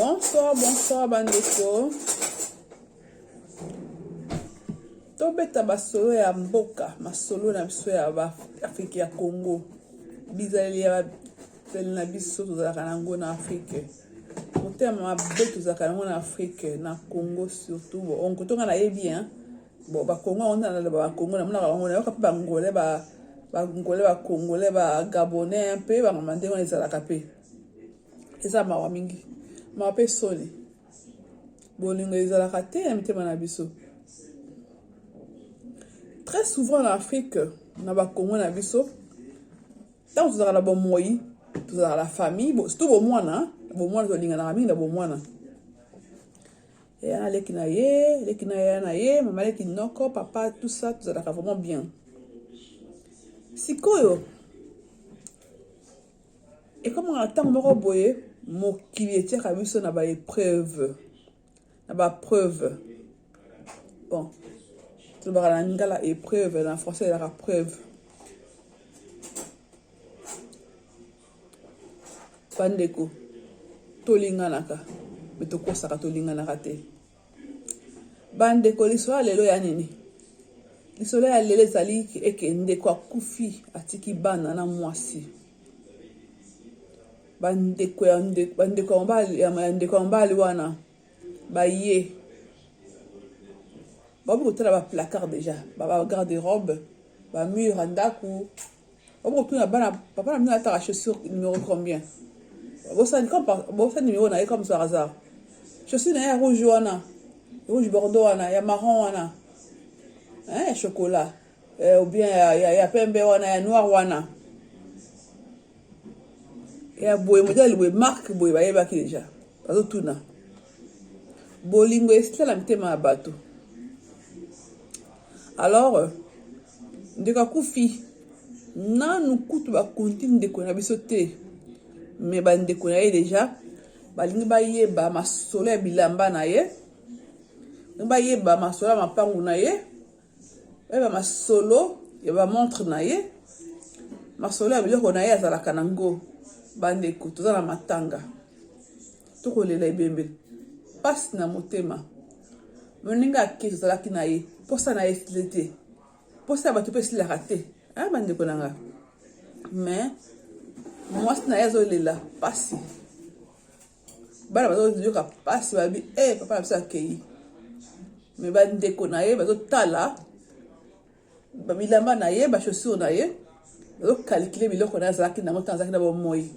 Bonsoir, bonsoir bandeko. Tobeta basolo ya mboka, masolo na biso ya ba Afrique ya Congo. Bizaleli ya bizaleli na biso tozalaka na yango na Afrique. Motema mabe tozalaka na yango na Afrique, na Congo surtout. Bon, onkoto nga nayebi hein. Bon, ba Congo yango na ba Congo namonaka bango nayoka mpe ba Angolais ba ba Angolais ba Congolais ba Gabonais mpe bangama ndenge wana ezalaka mpe. Eza mawa mingi. Mawa mpe soni. Bolingo ezalaka te na mitema na biso. Très souvent na Afrique, na ba Congo na biso, ntango tozalaka na bomoi, tozalaka na famille, surtout bomwana, bomwana tolinganaka mingi na bomwana. Yaya na leki na ye, leki na yaya na ye, mama leki noko, papa, tout ça, tozalaka vraiment bien. Sikoyo, Ekomaka na ntango moko boye mokili etiaka biso na ba epreuve na ba preuve bon tolobaka na lingala epreuve na français ezalaka preuve bandeko tolinganaka me tokosaka tolinganaka te Bandeko lisolo ya lelo ya nini? Lisolo ya lelo ezali eke ndeko akufi atiki bana na mwasi. Bandeko ya bandeko ya mobali ya ndeko ya mobali wana baye bakomi kotala ba placard deja ba garde robe ba mur ya ndako Obo kotuna bana papa na bino ataka chaussure numéro combien? Bosani comme par bosani numéro na ye comme par hasard. Chaussure na ye ya rouge wana, rouge bordeaux wana, ya marron wana. Hein, ya chocolat. Eh, ou bien ya, ya, ya pembe wana, ya noir wana. Ya boye modèle boye marque boye bayebaki déjà. Bazotuna. Bolingo esila na mitema ya bato. Alors, ndeko akufi nanu kutu bakonti ndeko na biso te me bandeko na ye deja balingi bayeba masolo ya bilamba na ye bayeba masolo ya mapangu na ye bayeba masolo ya bamontre na ye masolo ya biloko na ye azalaka na ngo bandeko toza na matanga tokolela ebembe mpasi na motema moninga ake tozalaki na ye mposa na ye esili te mposa ya bato mpe esilaka te a bandeko na nga mais mwasi na ye azolela mpasi bana bazoyoka mpasi babi e eh, papa na biso akei me bandeko na ye bazotala bilamba na ye bachaussure na ye bazokalkile biloko na ye azalaki nango ntango azalaki na bomoi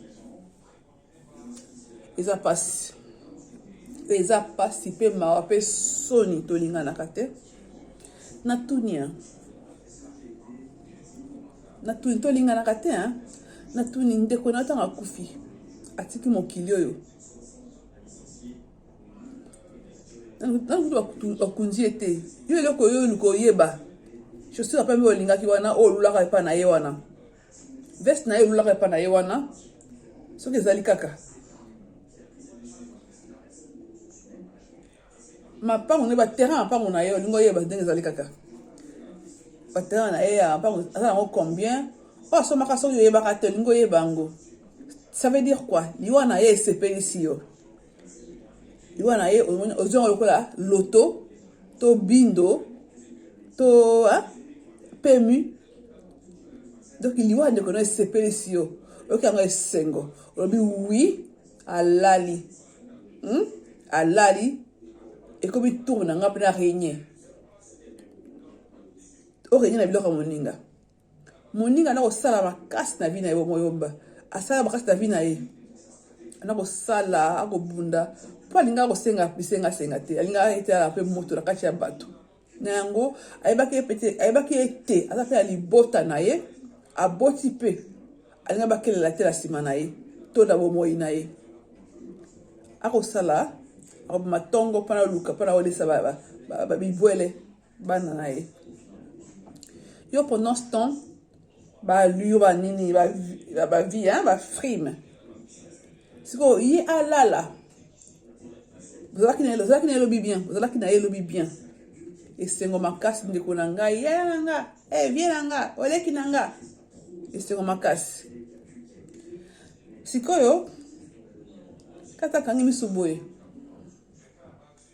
Eza pasi. Eza pasi pe mawa pe soni tolinganaka te. Natuni hein. Natuni tolinganaka te hein. Natuni ndeko na ntango akufi atiki mokili oyo ntango kutu bakunzi ye te yo eloko oyo oluka oyeba chaussure ya pembe olingaki wana oyo olulaka epai na ye wana Veste na ye elulaka epa na ye wana soki ezali kaka mapango nde baterrain mapango na ye olingi oyeba ndenge ezali kaka baterrain na ye ya mapango aza yango combien oyo asomaka soki oyebaka te olingi oyeba yango ça veut dire quoi liwa na ye esepelisi yo liwa na ye ozwi yango lokola loto to bindo to pemu Donc liwa ya ndeko no esepelisi yo, oyoki yango esengo, olobi oui alali hmm? Alali ekomi tour na nga mpe na renie orenie na biloko ya moninga. Moninga na kosala makasi na vie na ye bomoyomba asala makasi na vie na ye na kosala akobunda mpo alingaka kosenga bisengasenga te, alingaka ete ala mpe moto na kati ya bato. Na yango, ayebaki ye pete, ayebaki ye te aza mpe ya libota na ye, aboti mpe alinga bakelela te na nsima na ye to na bomoi na ye. Akosala akobima ntongo mpo na luka mpo na kolesa bibwele bana na ye. Yo pendant ce temps balu yo banini bavie bafrime sikoyo ye alala ozalaki na ozalaki na ye lobi bien ozalaki na ye lobi bien esengo makasi ndeko na ngai yaya na nga eh, vie na nga oleki na nga esengo makasi sikoyo kata akangi miso boye.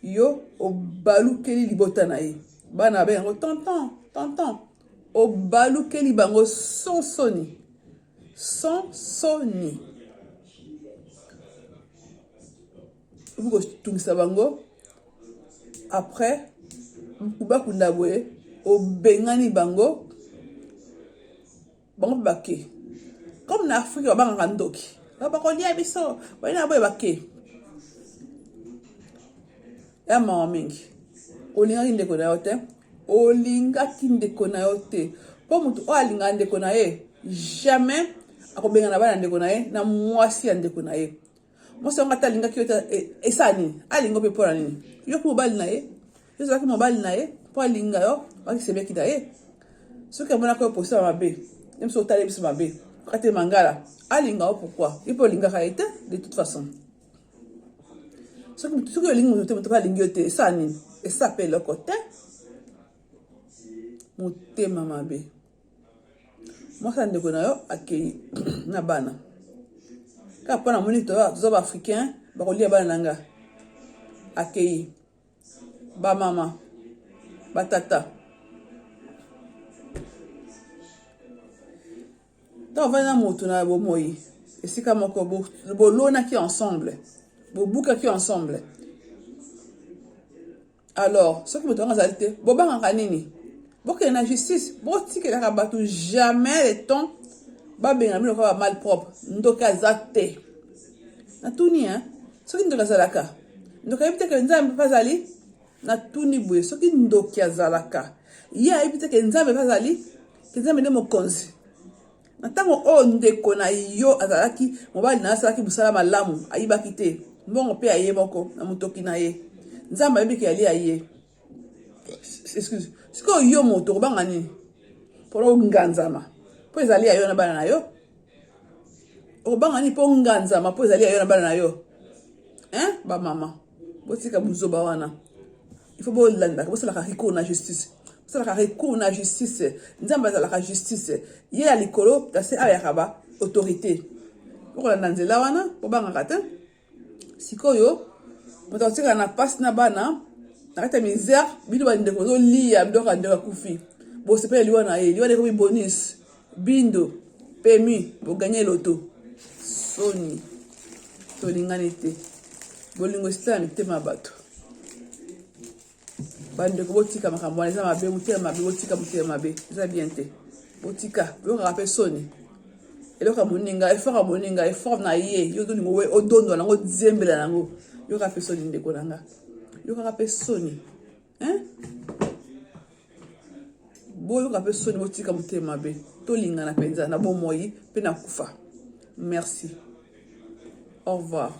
Yo obalukeli libota na ye. Bana babenga yango tonton, tonton. Obalukeli bango sans soni. Sans soni. Okoki kotungisa bango après bakunda boye obengani bango bango mpe bake comme na afrique babangaka ndoki bakolia biso baye na boye bake ya mawa mingi olingaki ndeko na yo te olingaki ndeko na yo te mpo moto oyo alingaka ndeko na ye jamais akobengana bana ndeko na ye na mwasi ya ndeko na ye mwasi yango ata alingaki yo te e, esala nini alinga mpe mpo na nini yo mpe mobali na ye yo ozalaki mobali na ye mpo alinga yo wakisemeki na ye soki amonaka yo posa mabe ye mosu otali biso mabe kate mangala alinga yo pourquoi yo mpe olingaka ye te de toute façon soki soki olingi moto te moto mpe alingi yo te esala nini esala mpe eloko te motema mabe mwasi ya ndeko na yo akei na bana kaka mpo namoni toza baafricain bakolia bana na nga akei bamama batata ntango ovandi na moto na bomoi esika moko bolonaki ensemble bobukaki ensemble alors soki moto yango azali te bobangaka nini bokende na justice botikelaka bato jamais le temps babengana bino lokola ba mal propre ndoki aza te natuni hein soki ndoki azalaka ndoki ayebi te ke nzambe mpe azali natuni boye soki ndoki azalaka ye ayebi te ke nzambe mpe azali ke nzambe nde mokonzi Na ntango oyo ndeko na yo azalaki mobali na yo asalaki mosala malamu, ayibaki te mbongo mpe ya ye moko na motoki na ye. Nzambe ayebi ke alia ye. Excuse. Sikoyo yo moto okobanga nini? Mpona onganzama mpo ezali ya yo na bana na yo. Okobanga nini mpo onganzama mpo ezali ya yo na bana na yo? Hein? Ba mama, botika buzoba wana. Il faut bolandaka, bosalaka recours na justice. Bosalaka recours na justice. Nzambe azalaka justice. Ye ya likolo, kasi ayaka ba autorité. Bokolanda nzela wana, bobangaka te. Sikoyo, moto akotikala na pasi na bana, na kati ya misère, bino bandeko bozoliya biloko ya ndeko akufi. Bosepela liwa na ye, liwa na ye ekomi bonus. Bindo, pemi, boganye loto. Soni. Tolingani te. Bolingo esila na mitema ya bato. Bandeko botika makambo wana eza mabe, motema mabe, botika motema mabe. Eza bien te. Botika, boyokaka mpe soni. Eloko ya moninga, effort ya moninga, effort na ye, yo ozolinga odondwa nango, odzembela nango. Yoka mpe soni ndeko na nga. Yokaka mpe soni. Hein? Boyoka mpe soni, botika motema mabe, tolingana mpenza na bomoi mpe na kufa. Merci. Au revoir.